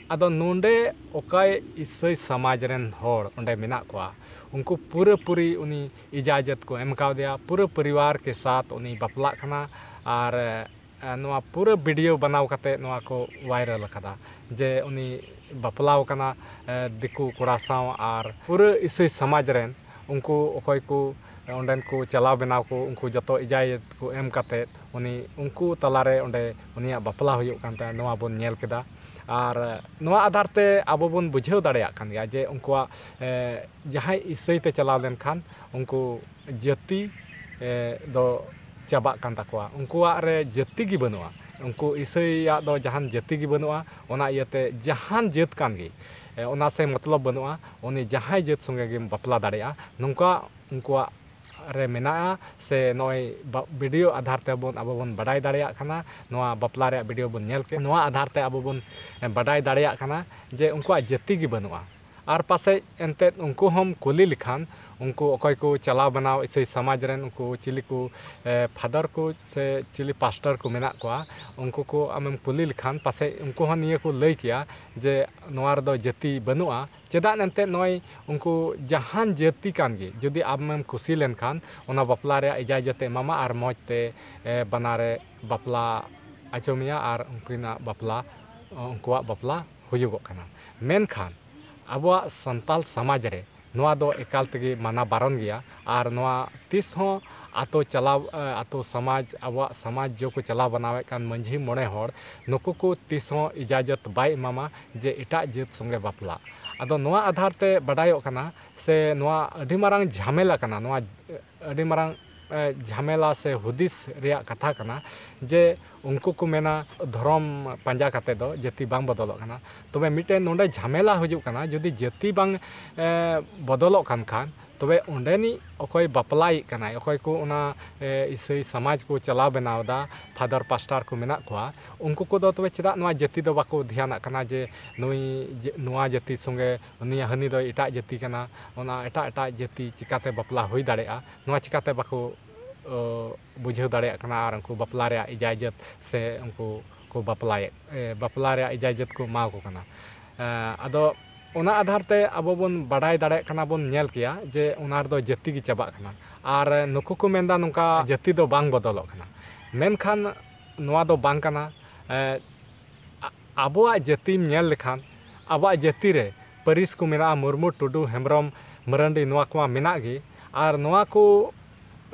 ᱟᱫᱚ ᱱᱚᱰᱮ ᱚᱠᱚᱭ ᱤᱥᱟᱹᱭ ᱥᱚᱢᱟᱡᱽ ᱨᱮᱱ ᱦᱚᱲ ᱚᱸᱰᱮ ᱢᱮᱱᱟᱜ ᱠᱚᱣᱟ, ᱩᱱᱠᱩ ᱯᱩᱨᱟᱹᱯᱩᱨᱤ ᱩᱱᱤ ᱤᱡᱟᱡᱚᱛ ᱠᱚ ᱮᱢ ᱠᱟᱣᱫᱮᱭᱟ, ᱯᱩᱨᱟᱹ ᱯᱚᱨᱤᱵᱟᱨ ᱠᱮ ᱥᱟᱛᱷ ᱩᱱᱤ ᱵᱟᱯᱞᱟᱜ ᱠᱟᱱᱟ᱾ ᱟᱨ, ᱮ, ᱱᱚᱣᱟ ᱯᱩᱨᱟᱹ video ᱵᱮᱱᱟᱣ ᱠᱟᱛᱮ ᱱᱚᱣᱟ ᱠᱚ viral ᱟᱠᱟᱫᱟ ᱡᱮ ᱩᱱᱤ ᱵᱟᱯᱞᱟᱣ ᱠᱟᱱᱟ, ᱮ, ᱫᱤᱠᱩ ᱠᱚᱲᱟ ᱥᱟᱶ, ᱟᱨ ᱯᱩᱨᱟᱹ ᱤᱥᱟᱹᱭ ᱥᱚᱢᱟᱡᱽ ᱨᱮᱱ ᱩᱱᱠᱩ ᱚᱠᱚᱭ ᱠᱚ ᱚᱸᱰᱮᱱ ᱠᱚ ᱪᱟᱞᱟᱣ ᱵᱮᱱᱟᱣ ᱠᱚ, ᱩᱱᱠᱩ ᱡᱚᱛᱚ ᱤᱡᱟᱭᱮᱛ ᱠᱚ ᱮᱢ ᱠᱟᱛᱮ ᱩᱱᱤ, ᱩᱱᱠᱩ ᱛᱟᱞᱟᱨᱮ ᱚᱸᱰᱮ ᱩᱱᱤᱭᱟᱜ ᱵᱟᱯᱞᱟ ᱦᱩᱭᱩᱜ ᱠᱟᱱ ᱛᱟᱦᱮᱸᱫ, ᱱᱚᱣᱟ ᱵᱚᱱ ᱧᱮᱞ ᱠᱮᱫᱟ᱾ ᱟᱨ ᱱᱚᱣᱟ ᱟᱫᱷᱟᱨ ᱛᱮ ᱟᱵᱚ ᱵᱚᱱ ᱵᱩᱡᱷᱟᱹᱣ ᱫᱟᱲᱮᱭᱟᱜ ᱠᱟᱱ ᱜᱮᱭᱟ ᱡᱮ ᱩᱱᱠᱩᱣᱟᱜ, ᱮ, ᱡᱟᱦᱟᱸᱭ ᱤᱥᱟᱹᱭ ᱛᱮ ᱪᱟᱞᱟᱣ ᱞᱮᱱᱠᱷᱟᱱ ᱩᱱᱠᱩ ᱡᱟᱹᱛᱤ, ᱮ, ᱫᱚ ᱪᱟᱵᱟᱜ ᱠᱟᱱ ᱛᱟᱠᱚᱣᱟ, ᱩᱱᱠᱩᱣᱟᱜ ᱨᱮ ᱡᱟᱹᱛᱤ ᱜᱮ ᱵᱟᱹᱱᱩᱜᱼᱟ᱾ ᱩᱱᱠᱩ ᱤᱥᱟᱹᱭᱟᱜ ᱫᱚ ᱡᱟᱦᱟᱱ ᱡᱟᱹᱛᱤ ᱜᱮ ᱵᱟᱹᱱᱩᱜᱼᱟ, ᱚᱱᱟ ᱤᱭᱟᱹᱛᱮ ᱡᱟᱦᱟᱱ ᱡᱟᱹᱛ ᱠᱟᱱ ᱜᱮ, ᱮ, ᱚᱱᱟ ᱥᱮ ᱢᱚᱛᱞᱚᱵ ᱵᱟᱹᱱᱩᱜᱼᱟ, ᱩᱱᱤ ᱡᱟᱦᱟᱸᱭ ᱡᱟᱹᱛ ᱥᱚᱸᱜᱮ ᱜᱮᱢ ᱵᱟᱯᱞᱟ ᱫᱟᱲᱮᱭᱟᱜᱼᱟ, ᱱᱚᱝᱠᱟ ᱩᱱᱠᱩᱣᱟᱜ ᱨᱮ ᱢᱮᱱᱟᱜᱼᱟ᱾ ᱥᱮ ᱱᱚᱜᱼᱚᱭ ᱵᱟ-, video ᱟᱫᱷᱟᱨ ᱛᱮᱵᱚᱱ, ᱟᱵᱚ ᱵᱚᱱ ᱵᱟᱰᱟᱭ ᱫᱟᱲᱮᱭᱟᱜ ᱠᱟᱱᱟ, ᱱᱚᱣᱟ ᱵᱟᱯᱞᱟ ᱨᱮᱭᱟᱜ video ᱵᱚᱱ ᱧᱮᱞ ᱠᱮᱫ, ᱱᱚᱣᱟ ᱟᱫᱷᱟᱨ ᱛᱮ ᱟᱵᱚ ᱵᱚᱱ ᱵᱟᱰᱟᱭ ᱫᱟᱲᱮᱭᱟᱜ ᱠᱟᱱᱟ ᱡᱮ ᱩᱱᱠᱩᱣᱟᱜ ᱡᱟᱹᱛᱤ ᱜᱮ ᱵᱟᱹᱱᱩᱜᱼᱟ᱾ ᱟᱨ ᱯᱟᱥᱮᱡ ᱮᱱᱛᱮᱫ ᱩᱱᱠᱩ ᱦᱚᱸᱢ ᱠᱩᱞᱤ ᱞᱮᱠᱷᱟᱱ, ᱩᱱᱠᱩ ᱚᱠᱚᱭ ᱠᱚ ᱪᱟᱞᱟᱣ ᱵᱮᱱᱟᱣ ᱤᱥᱟᱹᱭ ᱥᱚᱢᱟᱡᱽ ᱨᱮᱱ ᱩᱱᱠᱩ ᱪᱤᱞᱤ ᱠᱚ, ᱮ, father ᱠᱚ ᱥᱮ ᱪᱤᱞᱤ pastor ᱠᱚ ᱢᱮᱱᱟᱜ ᱠᱚᱣᱟ, ᱩᱱᱠᱩ ᱠᱚ ᱟᱢᱮᱢ ᱠᱩᱞᱤ ᱞᱮᱠᱷᱟᱱ ᱯᱟᱥᱮᱡ ᱩᱱᱠᱩ ᱦᱚᱸ ᱱᱤᱭᱟᱹ ᱠᱚ ᱞᱟᱹᱭ ᱠᱮᱭᱟ ᱡᱮ ᱱᱚᱣᱟ ᱨᱮᱫᱚ ᱡᱟᱹᱛᱤ ᱵᱟᱹᱱᱩᱜᱼᱟ᱾ ᱪᱮᱫᱟᱜ ᱮᱱᱛᱮᱫ ᱱᱚᱜᱼᱚᱭ ᱩᱱᱠᱩ ᱡᱟᱦᱟᱱ ᱡᱟᱹᱛᱤ ᱠᱟᱱ ᱜᱮ, ᱡᱩᱫᱤ ᱟᱢᱮᱢ ᱠᱩᱥᱤ ᱞᱮᱱᱠᱷᱟᱱ ᱚᱱᱟ ᱵᱟᱯᱞᱟ ᱨᱮᱭᱟᱜ ᱤᱡᱟᱡᱚᱛ ᱮ ᱮᱢᱟᱢᱟ ᱟᱨ ᱢᱚᱡᱽ ᱛᱮ, ᱮ, ᱵᱟᱱᱟᱨᱮ ᱵᱟᱯᱞᱟ ᱦᱚᱪᱚ ᱢᱮᱭᱟ ᱟᱨ ᱩᱱᱠᱤᱱᱟᱜ ᱵᱟᱯᱞᱟ, ᱩᱱᱠᱩᱣᱟᱜ ᱵᱟᱯᱞᱟ ᱦᱩᱭᱩᱜᱚᱜ ᱠᱟᱱᱟ᱾ ᱢᱮᱱᱠᱷᱟᱱ ᱟᱵᱚᱣᱟᱜ ᱥᱟᱱᱛᱟᱞ ᱥᱚᱢᱟᱡᱽ ᱨᱮ ᱱᱚᱣᱟ ᱫᱚ ᱮᱠᱟᱞ ᱛᱮᱜᱮ ᱢᱟᱱᱟ ᱵᱟᱨᱚᱱ ᱜᱮᱭᱟ᱾ ᱟᱨ ᱱᱚᱣᱟ ᱛᱤᱥ ᱦᱚᱸ ᱟᱛᱳ ᱪᱟᱞᱟᱣ, ᱮ, ᱟᱛᱳ ᱥᱚᱢᱟᱡᱽ, ᱟᱵᱚᱣᱟᱜ ᱥᱚᱢᱟᱡᱽ ᱡᱚ ᱠᱚ ᱪᱟᱞᱟᱣ ᱵᱟᱱᱟᱣᱮᱫ ᱠᱟᱱ ᱢᱟᱹᱡᱷᱤ ᱢᱚᱬᱮ ᱦᱚᱲ, ᱱᱩᱠᱩ ᱠᱚ ᱛᱤᱥ ᱦᱚᱸ ᱤᱡᱟᱡᱚᱛ ᱵᱟᱭ ᱮᱢᱟᱢᱟ ᱡᱮ ᱮᱴᱟᱜ ᱡᱟᱹᱛ ᱥᱚᱸᱜᱮ ᱵᱟᱯᱞᱟ᱾ ᱟᱫᱚ ᱱᱚᱣᱟ ᱟᱫᱷᱟᱨ ᱛᱮ ᱵᱟᱰᱟᱭᱚᱜ ᱠᱟᱱᱟ ᱥᱮ ᱱᱚᱣᱟ ᱟᱹᱰᱤ ᱢᱟᱨᱟᱝ ᱡᱷᱟᱢᱮᱞᱟ ᱠᱟᱱᱟ, ᱱᱚᱣᱟ ᱟᱹᱰᱤ ᱢᱟᱨᱟᱝ, ᱮ, ᱡᱷᱟᱢᱮᱞᱟ ᱥᱮ ᱦᱩᱫᱤᱥ ᱨᱮᱭᱟᱜ ᱠᱟᱛᱷᱟ ᱠᱟᱱᱟ ᱡᱮ ᱩᱱᱠᱩ ᱠᱚ ᱢᱮᱱᱟ ᱫᱷᱚᱨᱚᱢ ᱯᱟᱸᱡᱟ ᱠᱟᱛᱮ ᱫᱚ ᱡᱟᱹᱛᱤ ᱵᱟᱝ ᱵᱚᱫᱚᱞᱚᱜ ᱠᱟᱱᱟ᱾ ᱛᱚᱵᱮ ᱢᱤᱫᱴᱮᱱ ᱱᱚᱰᱮ ᱡᱷᱟᱢᱮᱞᱟ ᱦᱤᱡᱩᱜ ᱠᱟᱱᱟ, ᱡᱩᱫᱤ ᱡᱟᱹᱛᱤ ᱵᱟᱝ, ᱮ, ᱵᱚᱫᱚᱞᱚᱜ ᱠᱟᱱ ᱠᱷᱟᱱ, ᱛᱚᱵᱮ ᱚᱸᱰᱮᱱᱤᱡ ᱚᱠᱚᱭ ᱵᱟᱯᱞᱟᱭᱮᱫ ᱠᱟᱱᱟᱭ, ᱚᱠᱚᱭ ᱠᱚ ᱚᱱᱟ, ᱮ, ᱤᱥᱟᱹᱭ ᱥᱚᱢᱟᱡᱽ ᱠᱚ ᱪᱟᱞᱟᱣ ᱵᱮᱱᱟᱣ ᱮᱫᱟ, ᱯᱷᱟᱫᱟᱨ ᱯᱟᱥᱴᱟᱨ ᱠᱚ ᱢᱮᱱᱟᱜ ᱠᱚᱣᱟ, ᱩᱱᱠᱩ ᱠᱚᱫᱚ ᱛᱚᱵᱮ ᱪᱮᱫᱟᱜ ᱱᱚᱣᱟ ᱡᱟᱹᱛᱤ ᱫᱚ ᱵᱟᱠᱚ ᱫᱷᱮᱭᱟᱱᱟᱜ ᱠᱟᱱᱟ ᱡᱮ ᱱᱩᱭ ᱡᱮ-, ᱱᱚᱣᱟ ᱡᱟᱹᱛᱤ ᱥᱚᱸᱜᱮ ᱩᱱᱤ, ᱦᱟᱹᱱᱤ ᱫᱚ ᱮᱴᱟᱜ ᱡᱟᱹᱛᱤ ᱠᱟᱱᱟ, ᱚᱱᱟ ᱮᱴᱟᱜ ᱮᱴᱟᱜ ᱡᱟᱹᱛᱤ ᱪᱤᱠᱟᱛᱮ ᱵᱟᱯᱞᱟ ᱦᱩᱭ ᱫᱟᱲᱮᱭᱟᱜᱼᱟ, ᱱᱚᱣᱟ ᱪᱤᱠᱟᱛᱮ ᱵᱟᱠᱚ, ᱚ, ᱵᱩᱡᱷᱟᱹᱣ ᱫᱟᱲᱮᱭᱟᱜ ᱠᱟᱱᱟ ᱟᱨ ᱩᱱᱠᱩ ᱵᱟᱯᱞᱟ ᱨᱮᱭᱟᱜ ᱤᱡᱟᱡᱚᱛ ᱥᱮ ᱩᱱᱠᱩ ᱠᱚ ᱵᱟᱯᱞᱟᱭᱮᱫ, ᱮ, ᱵᱟᱯᱞᱟ ᱨᱮᱭᱟᱜ ᱤᱡᱟᱡᱚᱛ ᱠᱚ ᱮᱢᱟ ᱠᱚ ᱠᱟᱱᱟ᱾ ᱮ, ᱟᱫᱚ ᱚᱱᱟ ᱟᱫᱷᱟᱨ ᱛᱮ ᱟᱵᱚ ᱵᱚᱱ ᱵᱟᱰᱟᱭ ᱫᱟᱲᱮᱭᱟᱜ ᱠᱟᱱᱟ, ᱵᱚᱱ ᱧᱮᱞ ᱠᱮᱭᱟ ᱡᱮ ᱚᱱᱟ ᱨᱮᱫᱚ ᱡᱟᱹᱛᱤ ᱜᱮ ᱪᱟᱵᱟᱜ ᱠᱟᱱᱟ᱾ ᱟᱨ ᱱᱩᱠᱩ ᱠᱚ ᱢᱮᱱᱫᱟ ᱱᱚᱝᱠᱟ ᱡᱟᱹᱛᱤ ᱫᱚ ᱵᱟᱝ ᱵᱚᱫᱚᱞᱚᱜ ᱠᱟᱱᱟ, ᱢᱮᱱᱠᱷᱟᱱ ᱱᱚᱣᱟ ᱫᱚ ᱵᱟᱝ ᱠᱟᱱᱟ᱾ ᱮ, ᱟ-, ᱟᱵᱚᱣᱟᱜ ᱡᱟᱹᱛᱤᱢ ᱧᱮᱞ ᱞᱮᱠᱷᱟᱱ, ᱟᱵᱚᱣᱟᱜ ᱡᱟᱹᱛᱤ ᱨᱮ ᱯᱟᱹᱨᱤᱥ ᱠᱚ ᱢᱮᱱᱟᱜᱼᱟ, ᱢᱩᱨᱢᱩ, ᱴᱩᱰᱩ, ᱦᱮᱢᱵᱨᱚᱢ, ᱢᱟᱨᱟᱱᱰᱤ, ᱱᱚᱣᱟ ᱠᱚᱢᱟ ᱢᱮᱱᱟᱜ ᱜᱮ᱾ ᱟᱨ ᱱᱚᱣᱟ ᱠᱚ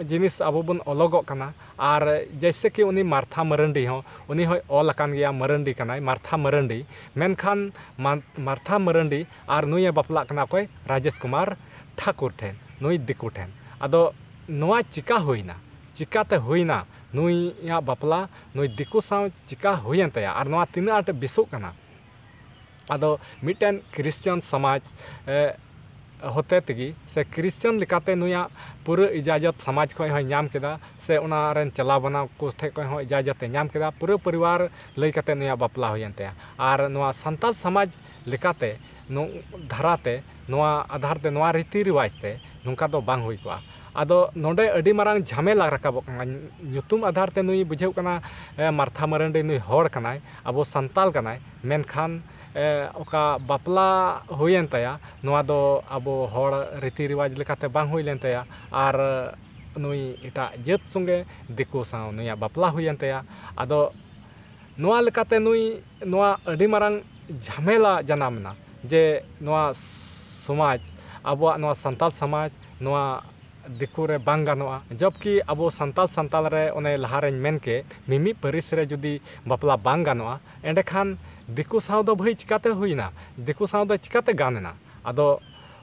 ᱡᱤᱱᱤᱥ ᱟᱵᱚ ᱵᱚᱱ ᱚᱞᱚᱜᱚᱜ ᱠᱟᱱᱟ᱾ ᱟᱨ ᱡᱮᱭᱥᱮ ᱠᱤ ᱩᱱᱤ ᱢᱟᱨᱛᱷᱟ ᱢᱟᱨᱟᱱᱰᱤ ᱦᱚᱸ, ᱩᱱᱤ ᱦᱚᱸᱭ ᱚᱞ ᱟᱠᱟᱱ ᱜᱮᱭᱟ, ᱢᱟᱨᱟᱱᱰᱤ ᱠᱟᱱᱟᱭ, ᱢᱟᱨᱛᱷᱟ ᱢᱟᱨᱟᱱᱰᱤ᱾ ᱢᱮᱱᱠᱷᱟᱱ ᱢᱟ-, ᱢᱟᱨᱛᱷᱟ ᱢᱟᱨᱟᱱᱰᱤ ᱟᱨ ᱱᱩᱭᱮ ᱵᱟᱯᱞᱟᱜ ᱠᱟᱱᱟ ᱚᱠᱚᱭ? ᱨᱟᱡᱮᱥ ᱠᱩᱢᱟᱨ ᱴᱷᱟᱠᱩᱨ ᱴᱷᱮᱱ, ᱱᱩᱭ ᱫᱤᱠᱩ ᱴᱷᱮᱱ᱾ ᱟᱫᱚ ᱱᱚᱣᱟ ᱪᱤᱠᱟ ᱦᱩᱭᱱᱟ? ᱪᱤᱠᱟᱛᱮ ᱦᱩᱭᱱᱟ ᱱᱩᱭᱟᱜ ᱵᱟᱯᱞᱟ? ᱱᱩᱭ ᱫᱤᱠᱩ ᱥᱟᱶ ᱪᱤᱠᱟ ᱦᱩᱭᱮᱱ ᱛᱟᱭᱟ? ᱟᱨ ᱱᱚᱣᱟ ᱛᱤᱱᱟᱹᱜ ᱟᱸᱴ ᱵᱮᱥᱚᱜ ᱠᱟᱱᱟ? ᱟᱫᱚ ᱢᱤᱫᱴᱮᱱ ᱠᱷᱨᱤᱥᱪᱟᱱ ᱥᱚᱢᱟᱡᱽ, ᱮ, ᱦᱚᱛᱮ ᱛᱮᱜᱮ ᱥᱮ ᱠᱷᱨᱤᱥᱪᱟᱱ ᱞᱮᱠᱟᱛᱮ ᱱᱩᱭᱟᱜ ᱯᱩᱨᱟᱹ ᱤᱡᱟᱡᱚᱛ ᱥᱚᱢᱟᱡᱽ ᱠᱷᱚᱱ ᱦᱚᱸᱭ ᱧᱟᱢ ᱠᱮᱫᱟ ᱥᱮ ᱚᱱᱟ ᱨᱮᱱ ᱪᱟᱞᱟᱣ ᱵᱟᱱᱟᱣ ᱠᱚ ᱴᱷᱮᱱ ᱠᱷᱚᱱ ᱦᱚᱸ ᱤᱡᱟᱡᱚᱛ ᱮ ᱧᱟᱢ ᱠᱮᱫᱟ᱾ ᱯᱩᱨᱟᱹ ᱯᱚᱨᱤᱵᱟᱨ ᱞᱟᱹᱭ ᱠᱟᱛᱮ ᱱᱩᱭᱟᱜ ᱵᱟᱯᱞᱟ ᱦᱩᱭᱮᱱ ᱛᱟᱭᱟ᱾ ᱟᱨ ᱱᱚᱣᱟ ᱥᱟᱱᱛᱟᱞ ᱥᱚᱢᱟᱡᱽ ᱞᱮᱠᱟᱛᱮ ᱱᱚ-, ᱫᱷᱟᱨᱟᱛᱮ, ᱱᱚᱣᱟ ᱟᱫᱷᱟᱨ ᱛᱮ, ᱱᱚᱣᱟ ᱨᱤᱛᱤ ᱨᱮᱣᱟᱡᱽ ᱛᱮ ᱱᱚᱝᱠᱟ ᱫᱚ ᱵᱟᱝ ᱦᱩᱭ ᱠᱚᱜᱼᱟ᱾ ᱟᱫᱚ ᱱᱚᱰᱮ ᱟᱹᱰᱤ ᱢᱟᱨᱟᱝ ᱡᱷᱟᱢᱮᱞᱟ ᱨᱟᱠᱟᱵᱚᱜ ᱠᱟᱱᱟ᱾ ᱧᱩᱛᱩᱢ ᱟᱫᱷᱟᱨ ᱛᱮ ᱱᱩᱭ ᱵᱩᱡᱷᱟᱹᱣ ᱠᱟᱱᱟ, ᱮ, ᱢᱟᱨᱛᱷᱟ ᱢᱟᱨᱟᱱᱰᱤ, ᱱᱩᱭ ᱦᱚᱲ ᱠᱟᱱᱟᱭ, ᱟᱵᱚ ᱥᱟᱱᱛᱟᱞ ᱠᱟᱱᱟᱭ, ᱢᱮᱱᱠᱷᱟᱱ, ᱮ, ᱚᱠᱟ ᱵᱟᱯᱞᱟ ᱦᱩᱭᱮᱱ ᱛᱟᱭᱟ, ᱱᱚᱣᱟ ᱫᱚ ᱟᱵᱚ ᱦᱚᱲ ᱨᱤᱛᱤ ᱨᱮᱣᱟᱡᱽ ᱞᱮᱠᱟᱛᱮ ᱵᱟᱝ ᱦᱩᱭ ᱞᱮᱱ ᱛᱟᱭᱟ᱾ ᱟᱨ ᱱᱩᱭ ᱮᱴᱟᱜ ᱡᱟᱹᱛ ᱥᱚᱸᱜᱮ, ᱫᱤᱠᱩ ᱥᱟᱶ ᱱᱩᱭᱟᱜ ᱵᱟᱯᱞᱟ ᱦᱩᱭᱮᱱ ᱛᱟᱭᱟ᱾ ᱟᱫᱚ ᱱᱚᱣᱟ ᱞᱮᱠᱟᱛᱮ ᱱᱩᱭ ᱱᱚᱣᱟ ᱟᱹᱰᱤ ᱢᱟᱨᱟᱝ ᱡᱷᱟᱢᱮᱞᱟ ᱡᱟᱱᱟᱢ ᱮᱱᱟ ᱡᱮ ᱱᱚᱣᱟ ᱥᱚᱢᱟᱡᱽ ᱟᱵᱚᱣᱟᱜ ᱱᱚᱣᱟ ᱥᱟᱱᱛᱟᱞ ᱥᱚᱢᱟᱡᱽ ᱱᱚᱣᱟ ᱫᱤᱠᱩ ᱨᱮ ᱵᱟᱝ ᱜᱟᱱᱚᱜᱼᱟ᱾ ᱡᱚᱵᱠᱤ ᱟᱵᱚ ᱥᱟᱱᱛᱟᱞ ᱥᱟᱱᱛᱟᱞ ᱨᱮ ᱚᱱᱮ ᱞᱟᱦᱟᱨᱮᱧ ᱢᱮᱱ ᱠᱮᱫ ᱢᱤᱢᱤᱫ ᱯᱟᱹᱨᱤᱥ ᱨᱮ ᱡᱩᱫᱤ ᱵᱟᱯᱞᱟ ᱵᱟᱝ ᱜᱟᱱᱚᱜᱼᱟ, ᱮᱸᱰᱮᱠᱷᱟᱱ ᱫᱤᱠᱩ ᱥᱟᱶ ᱫᱚ ᱵᱷᱟᱹᱭ ᱪᱤᱠᱟᱹᱛᱮ ᱦᱩᱭᱱᱟ? ᱫᱤᱠᱩ ᱥᱟᱶ ᱫᱚ ᱪᱤᱠᱟᱹᱛᱮ ᱜᱟᱱ ᱮᱱᱟ? ᱟᱫᱚ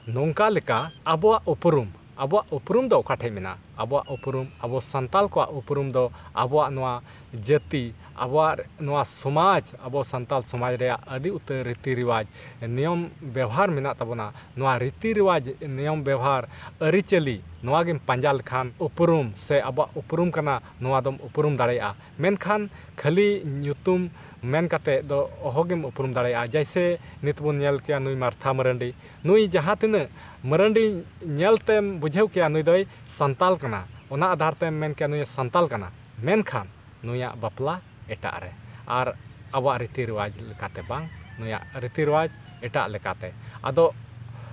ᱱᱚᱝᱠᱟ ᱞᱮᱠᱟ ᱟᱵᱚᱣᱟᱜ ᱩᱯᱨᱩᱢ, ᱟᱵᱚᱣᱟᱜ ᱩᱯᱨᱩᱢ ᱫᱚ ᱚᱠᱟ ᱴᱷᱮᱡ ᱢᱮᱱᱟᱜᱼᱟ? ᱟᱵᱚᱣᱟᱜ ᱩᱯᱨᱩᱢ, ᱟᱵᱚ ᱥᱟᱱᱛᱟᱞ ᱠᱚᱣᱟᱜ ᱩᱯᱨᱩᱢ ᱫᱚ ᱟᱵᱚᱣᱟᱜ ᱱᱚᱣᱟ ᱡᱟᱹᱛᱤ, ᱟᱵᱚᱣᱟᱜ ᱱᱚᱣᱟ ᱥᱚᱢᱟᱡᱽ, ᱟᱵᱚ ᱥᱟᱱᱛᱟᱞ ᱥᱚᱢᱟᱡᱽ ᱨᱮᱭᱟᱜ ᱟᱹᱰᱤ ᱩᱛᱟᱹᱨ ᱨᱤᱛᱤ ᱨᱮᱣᱟᱡᱽ, ᱱᱤᱭᱚᱢ ᱵᱮᱣᱦᱟᱨ ᱢᱮᱱᱟᱜ ᱛᱟᱵᱚᱱᱟ᱾ ᱱᱚᱣᱟ ᱨᱤᱛᱤ ᱨᱮᱣᱟᱡᱽ, ᱱᱤᱭᱚᱢ ᱵᱮᱣᱦᱟᱨ, ᱟᱹᱨᱤᱪᱟᱹᱞᱤ, ᱱᱚᱣᱟ ᱜᱮᱢ ᱯᱟᱸᱡᱟ ᱞᱮᱠᱷᱟᱱ ᱩᱯᱨᱩᱢ ᱥᱮ ᱟᱵᱚᱣᱟᱜ ᱩᱯᱨᱩᱢ ᱠᱟᱱᱟ, ᱱᱚᱣᱟ ᱫᱚᱢ ᱩᱯᱨᱩᱢ ᱫᱟᱲᱮᱭᱟᱜᱼᱟ᱾ ᱢᱮᱱᱠᱷᱟᱱ ᱠᱷᱟᱹᱞᱤ ᱧᱩᱛᱩᱢ ᱢᱮᱱ ᱠᱟᱛᱮ ᱫᱚ ᱚᱦᱚᱜᱮᱢ ᱩᱯᱨᱩᱢ ᱫᱟᱲᱮᱭᱟᱜᱼᱟ᱾ ᱡᱮᱭᱥᱮ ᱱᱤᱛ ᱵᱚᱱ ᱧᱮᱞ ᱠᱮᱭᱟ ᱱᱩᱭ ᱢᱟᱨᱛᱷᱟ ᱢᱟᱨᱟᱱᱰᱤ, ᱱᱩᱭ ᱡᱟᱦᱟᱸ ᱛᱤᱱᱟᱹᱜ ᱢᱟᱨᱟᱱᱰᱤ ᱧᱮᱞ ᱛᱮᱢ ᱵᱩᱡᱷᱟᱹᱣ ᱠᱮᱭᱟ ᱱᱩᱭ ᱫᱚᱭ ᱥᱟᱱᱛᱟᱞ ᱠᱟᱱᱟ, ᱚᱱᱟ ᱟᱫᱷᱟᱨ ᱛᱮᱢ ᱢᱮᱱ ᱠᱮᱭᱟ ᱱᱩᱭ ᱥᱟᱱᱛᱟᱞ ᱠᱟᱱᱟ, ᱢᱮᱱᱠᱷᱟᱱ ᱱᱩᱭᱟᱜ ᱵᱟᱯᱞᱟ ᱮᱴᱟᱜ ᱨᱮ, ᱟᱨ ᱟᱵᱚᱣᱟᱜ ᱨᱤᱛᱤ ᱨᱮᱣᱟᱡᱽ ᱞᱮᱠᱟᱛᱮ ᱵᱟᱝ, ᱱᱩᱭᱟᱜ ᱨᱤᱛᱤ ᱨᱮᱣᱟᱡᱽ ᱮᱴᱟᱜ ᱞᱮᱠᱟᱛᱮ᱾ ᱟᱫᱚ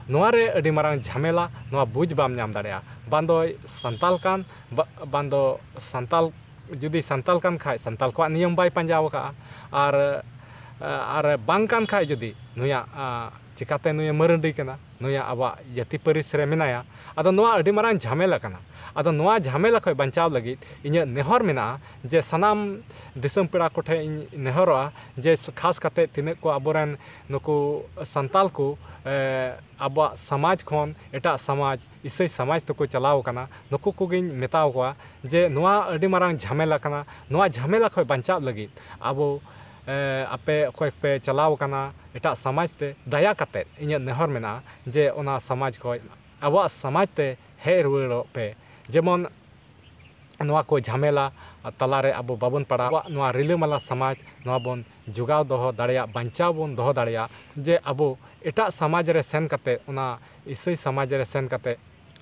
ᱱᱚᱣᱟ ᱨᱮ ᱟᱹᱰᱤ ᱢᱟᱨᱟᱝ ᱡᱷᱟᱢᱮᱞᱟ, ᱱᱚᱣᱟ ᱵᱩᱡᱽ ᱵᱟᱢ ᱧᱟᱢ ᱫᱟᱲᱮᱭᱟᱜᱼᱟ᱾ ᱵᱟᱝ ᱫᱚᱭ ᱥᱟᱱᱛᱟᱞ ᱠᱟᱱ, ᱵᱟ-, ᱵᱟᱝ ᱫᱚ ᱥᱟᱱᱛᱟᱞ, ᱡᱩᱫᱤ ᱥᱟᱱᱛᱟᱞ ᱠᱟᱱ ᱠᱷᱟᱡ ᱥᱟᱱᱛᱟᱞ ᱠᱚᱣᱟᱜ ᱱᱤᱭᱚᱢ ᱵᱟᱭ ᱯᱟᱸᱡᱟ ᱟᱠᱟᱫᱼᱟ, ᱟᱨ, ᱟᱨ ᱵᱟᱝ ᱠᱟᱱ ᱠᱷᱟᱡ ᱡᱩᱫᱤ ᱱᱩᱭᱟᱜ, ᱟ, ᱪᱤᱠᱟᱛᱮ ᱱᱩᱭᱮ ᱢᱟᱹᱨᱟᱹᱰᱤ ᱠᱟᱱᱟ, ᱱᱩᱭᱟᱜ ᱟᱵᱚᱣᱟᱜ ᱡᱟᱹᱛᱤ ᱯᱟᱹᱨᱤᱥ ᱨᱮ ᱢᱮᱱᱟᱭᱟ᱾ ᱟᱫᱚ ᱱᱚᱣᱟ ᱟᱹᱰᱤ ᱢᱟᱨᱟᱝ ᱡᱷᱟᱢᱮᱞᱟ ᱠᱟᱱᱟ᱾ ᱟᱫᱚ ᱱᱚᱣᱟ ᱡᱷᱟᱢᱮᱞᱟ ᱠᱷᱚᱱ ᱵᱟᱧᱪᱟᱣ ᱞᱟᱹᱜᱤᱫ ᱤᱧᱟᱹᱜ ᱱᱮᱦᱚᱨ ᱢᱮᱱᱟᱜᱼᱟ ᱡᱮ ᱥᱟᱱᱟᱢ ᱫᱤᱥᱚᱢ ᱯᱮᱲᱟ ᱠᱚᱴᱷᱮᱱ ᱤᱧ ᱱᱮᱦᱚᱨᱚᱜᱼᱟ ᱡᱮ ᱠᱷᱟᱥ ᱠᱟᱛᱮ ᱛᱤᱱᱟᱹᱜ ᱠᱚ ᱟᱵᱚᱨᱮᱱ ᱱᱩᱠᱩ ᱥᱟᱱᱛᱟᱞ ᱠᱚ, ᱮ, ᱟᱵᱚᱣᱟᱜ ᱥᱚᱢᱟᱡᱽ ᱠᱷᱚᱱ ᱮᱴᱟᱜ ᱥᱚᱢᱟᱡᱽ, ᱤᱥᱟᱹᱭ ᱥᱚᱢᱟᱡᱽ ᱛᱮᱠᱚ ᱪᱟᱞᱟᱣ ᱟᱠᱟᱱᱟ, ᱱᱩᱠᱩ ᱠᱚᱜᱮᱧ ᱢᱮᱛᱟᱣ ᱠᱚᱣᱟ ᱡᱮ ᱱᱚᱣᱟ ᱟᱹᱰᱤ ᱢᱟᱨᱟᱝ ᱡᱷᱟᱢᱮᱞᱟ ᱠᱟᱱᱟ᱾ ᱱᱚᱣᱟ ᱡᱷᱟᱢᱮᱞᱟ ᱠᱷᱚᱱ ᱵᱟᱧᱪᱟᱣ ᱞᱟᱹᱜᱤᱫ ᱟᱵᱚ, ᱮ, ᱟᱯᱮ ᱚᱠᱚᱭ ᱯᱮ ᱪᱟᱞᱟᱣ ᱟᱠᱟᱱᱟ ᱮᱴᱟᱜ ᱥᱚᱢᱟᱡᱽ ᱛᱮ, ᱫᱟᱭᱟ ᱠᱟᱛᱮ ᱤᱧᱟᱹᱜ ᱱᱮᱦᱚᱨ ᱢᱮᱱᱟᱜᱼᱟ ᱡᱮ ᱚᱱᱟ ᱥᱚᱢᱟᱡᱽ ᱠᱷᱚᱱ ᱟᱵᱚᱣᱟᱜ ᱥᱚᱢᱟᱡᱽ ᱛᱮ ᱦᱮᱡ ᱨᱩᱣᱟᱹᱲᱚᱜ ᱯᱮ᱾ ᱡᱮᱢᱚᱱ ᱱᱚᱣᱟ ᱠᱚ ᱡᱷᱟᱢᱮᱞᱟ ᱛᱟᱞᱟᱨᱮ ᱟᱵᱚ ᱵᱟᱵᱚᱱ ᱯᱟᱲᱟᱣ, ᱟᱵᱚᱣᱟᱜ ᱱᱚᱣᱟ ᱨᱤᱞᱟᱹᱢᱟᱞᱟ ᱥᱚᱢᱟᱡᱽ ᱱᱚᱣᱟ ᱵᱚᱱ ᱡᱚᱜᱟᱣ ᱫᱚᱦᱚ ᱫᱟᱲᱮᱭᱟᱜ, ᱵᱟᱧᱪᱟᱣ ᱵᱚᱱ ᱫᱚᱦᱚ ᱫᱟᱲᱮᱭᱟᱜ, ᱡᱮ ᱟᱵᱚ ᱮᱴᱟᱜ ᱥᱚᱢᱟᱡᱽ ᱨᱮ ᱥᱮᱱ ᱠᱟᱛᱮ, ᱚᱱᱟ ᱤᱥᱟᱹᱭ ᱥᱚᱢᱟᱡᱽ ᱨᱮ ᱥᱮᱱ ᱠᱟᱛᱮ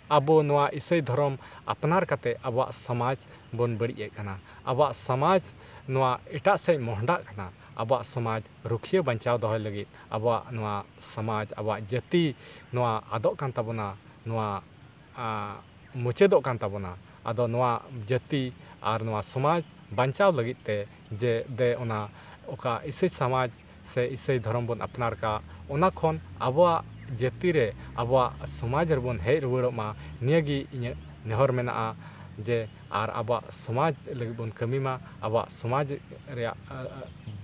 ᱟᱵᱚ ᱱᱚᱣᱟ ᱤᱥᱟᱹᱭ ᱫᱷᱚᱨᱚᱢ ᱟᱯᱱᱟᱨ ᱠᱟᱛᱮ ᱟᱵᱚᱣᱟᱜ ᱥᱚᱢᱟᱡᱽ ᱵᱚᱱ ᱵᱟᱹᱲᱤᱡ ᱮᱫ ᱠᱟᱱᱟ᱾ ᱟᱵᱚᱣᱟᱜ ᱥᱚᱢᱟᱡᱽ ᱱᱚᱣᱟ ᱮᱴᱟᱜ ᱥᱮᱫ ᱢᱚᱦᱰᱟᱜ ᱠᱟᱱᱟ᱾ ᱟᱵᱚᱣᱟᱜ ᱥᱚᱢᱟᱡᱽ ᱨᱩᱠᱷᱤᱭᱟᱹ ᱵᱟᱧᱪᱟᱣ ᱫᱚᱦᱚᱭ ᱞᱟᱹᱜᱤᱫ ᱟᱵᱚᱣᱟᱜ ᱱᱚᱣᱟ ᱥᱚᱢᱟᱡᱽ, ᱟᱵᱚᱣᱟᱜ ᱡᱟᱹᱛᱤ ᱱᱚᱣᱟ ᱟᱫᱚᱜ ᱠᱟᱱ ᱛᱟᱵᱚᱱᱟ, ᱱᱚᱣᱟ, ᱟ, ᱢᱩᱪᱟᱹᱫᱚᱜ ᱠᱟᱱ ᱛᱟᱵᱚᱱᱟ᱾ ᱟᱫᱚ ᱱᱚᱣᱟ ᱡᱟᱹᱛᱤ ᱟᱨ ᱱᱚᱣᱟ ᱥᱚᱢᱟᱡᱽ ᱵᱟᱧᱪᱟᱣ ᱞᱟᱹᱜᱤᱫ ᱛᱮ ᱡᱮ ᱫᱮ ᱚᱱᱟ ᱚᱠᱟ ᱤᱥᱟᱹᱭ ᱥᱚᱢᱟᱡᱽ ᱥᱮ ᱤᱥᱟᱹᱭ ᱫᱷᱚᱨᱚᱢ ᱵᱚᱱ ᱟᱯᱱᱟᱨ ᱠᱟᱜ, ᱚᱱᱟ ᱠᱷᱚᱱ ᱟᱵᱚᱣᱟᱜ ᱡᱟᱹᱛᱤ ᱨᱮ, ᱟᱵᱚᱣᱟᱜ ᱥᱚᱢᱟᱡᱽ ᱨᱮᱵᱚᱱ ᱦᱮᱡ ᱨᱩᱣᱟᱹᱲᱚᱜ ᱢᱟ, ᱱᱤᱭᱟᱹ ᱜᱮ ᱤᱧᱟᱹᱜ ᱱᱮᱦᱚᱨ ᱢᱮᱱᱟᱜᱼᱟ᱾ ᱡᱮ ᱟᱨ ᱟᱵᱚᱣᱟᱜ ᱥᱚᱢᱟᱡᱽ ᱞᱟᱹᱜᱤᱫ ᱵᱚᱱ ᱠᱟᱹᱢᱤ ᱢᱟ, ᱟᱵᱚᱣᱟᱜ ᱥᱚᱢᱟᱡᱽ ᱨᱮᱭᱟᱜ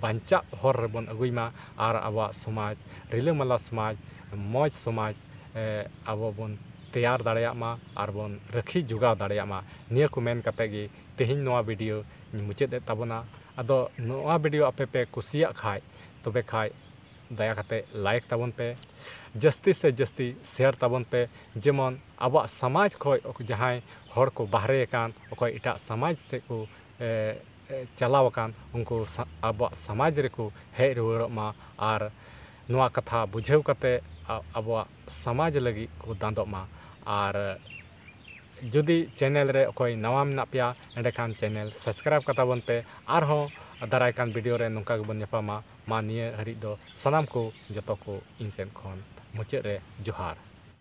ᱵᱟᱧᱪᱟᱜ ᱦᱚᱨ ᱨᱮᱵᱚᱱ ᱟᱹᱜᱩᱭ ᱢᱟ ᱟᱨ ᱟᱵᱚᱣᱟᱜ ᱥᱚᱢᱟᱡᱽ, ᱨᱤᱞᱟᱹᱢᱟᱞᱟ ᱥᱚᱢᱟᱡᱽ, ᱢᱚᱡᱽ ᱥᱚᱢᱟᱡᱽ ᱟᱵᱚ ᱵᱚᱱ ᱛᱮᱭᱟᱨ ᱫᱟᱲᱮᱭᱟᱜ ᱢᱟ ᱟᱨ ᱵᱚᱱ ᱨᱟᱹᱠᱷᱤ ᱡᱚᱜᱟᱣ ᱫᱟᱲᱮᱭᱟᱜ ᱢᱟ᱾ ᱱᱤᱭᱟᱹ ᱠᱚ ᱢᱮᱱ ᱠᱟᱛᱮ ᱜᱮ ᱛᱮᱦᱮᱧ ᱱᱚᱣᱟ ᱵᱷᱤᱰᱤᱭᱳ ᱤᱧ ᱢᱩᱪᱟᱹᱫ ᱮᱫ ᱛᱟᱵᱚᱱᱟ᱾ ᱟᱫᱚ ᱱᱚᱣᱟ ᱵᱷᱤᱰᱤᱭᱳ ᱟᱯᱮ ᱯᱮ ᱠᱩᱥᱤᱭᱟᱜ ᱠᱷᱟᱡ, ᱛᱚᱵᱮ ᱠᱷᱟᱡ ᱫᱟᱭᱟ ᱠᱟᱛᱮ ᱞᱟᱭᱤᱠ ᱛᱟᱵᱚᱱ ᱯᱮ, ᱡᱟᱹᱥᱛᱤ ᱥᱮ ᱡᱟᱹᱥᱛᱤ ᱥᱮᱭᱟᱨ ᱛᱟᱵᱚᱱ ᱯᱮ, ᱡᱮᱢᱚᱱ ᱟᱵᱚᱣᱟᱜ ᱥᱚᱢᱟᱡᱽ ᱠᱷᱚᱡ ᱡᱟᱦᱟᱸᱭ ᱦᱚᱲ ᱠᱚ ᱵᱟᱦᱨᱮ ᱟᱠᱟᱱ, ᱚᱠᱚᱭ ᱮᱴᱟᱜ ᱥᱚᱢᱟᱡᱽ ᱥᱮᱫ ᱠᱚ ᱪᱟᱞᱟᱣ ᱟᱠᱟᱱ, ᱩᱱᱠᱩ ᱟᱵᱚᱣᱟᱜ ᱥᱚᱢᱟᱡᱽ ᱨᱮᱠᱚ ᱦᱮᱡ ᱨᱩᱣᱟᱹᱲᱚᱜ ᱢᱟ ᱟᱨ ᱱᱚᱣᱟ ᱠᱟᱛᱷᱟ ᱵᱩᱡᱷᱟᱹᱣ ᱠᱟᱛᱮ ᱟᱵᱚᱣᱟᱜ ᱥᱚᱢᱟᱡᱽ ᱞᱟᱹᱜᱤᱫ ᱠᱚ ᱫᱟᱸᱫᱚᱜ ᱢᱟ᱾ ᱟᱨ ᱡᱩᱫᱤ ᱪᱮᱱᱮᱞ ᱨᱮ ᱚᱠᱚᱭ ᱱᱟᱣᱟ ᱢᱮᱱᱟᱜ ᱯᱮᱭᱟ, ᱮᱸᱰᱮᱠᱷᱟᱱ ᱪᱮᱱᱮᱞ ᱥᱟᱵᱥᱠᱨᱟᱭᱤᱵᱽ ᱠᱟᱛᱟ ᱵᱚᱱ ᱯᱮ᱾ ᱟᱨᱦᱚᱸ ᱫᱟᱨᱟᱭ ᱠᱟᱱ ᱵᱷᱤᱰᱤᱭᱳ ᱨᱮ ᱱᱚᱝᱠᱟ ᱜᱮᱵᱚᱱ ᱧᱟᱯᱟᱢᱟ᱾ ᱢᱟ ᱱᱤᱭᱟᱹ ᱦᱟᱹᱨᱤᱡ ᱫᱚ ᱥᱟᱱᱟᱢ ᱠᱚ, ᱡᱚᱛᱚ ᱠᱚ ᱤᱧ ᱥᱮᱫ ᱠᱷᱚᱱ ᱢᱩᱪᱟᱹᱫ ᱨᱮ ᱡᱚᱦᱟᱨ᱾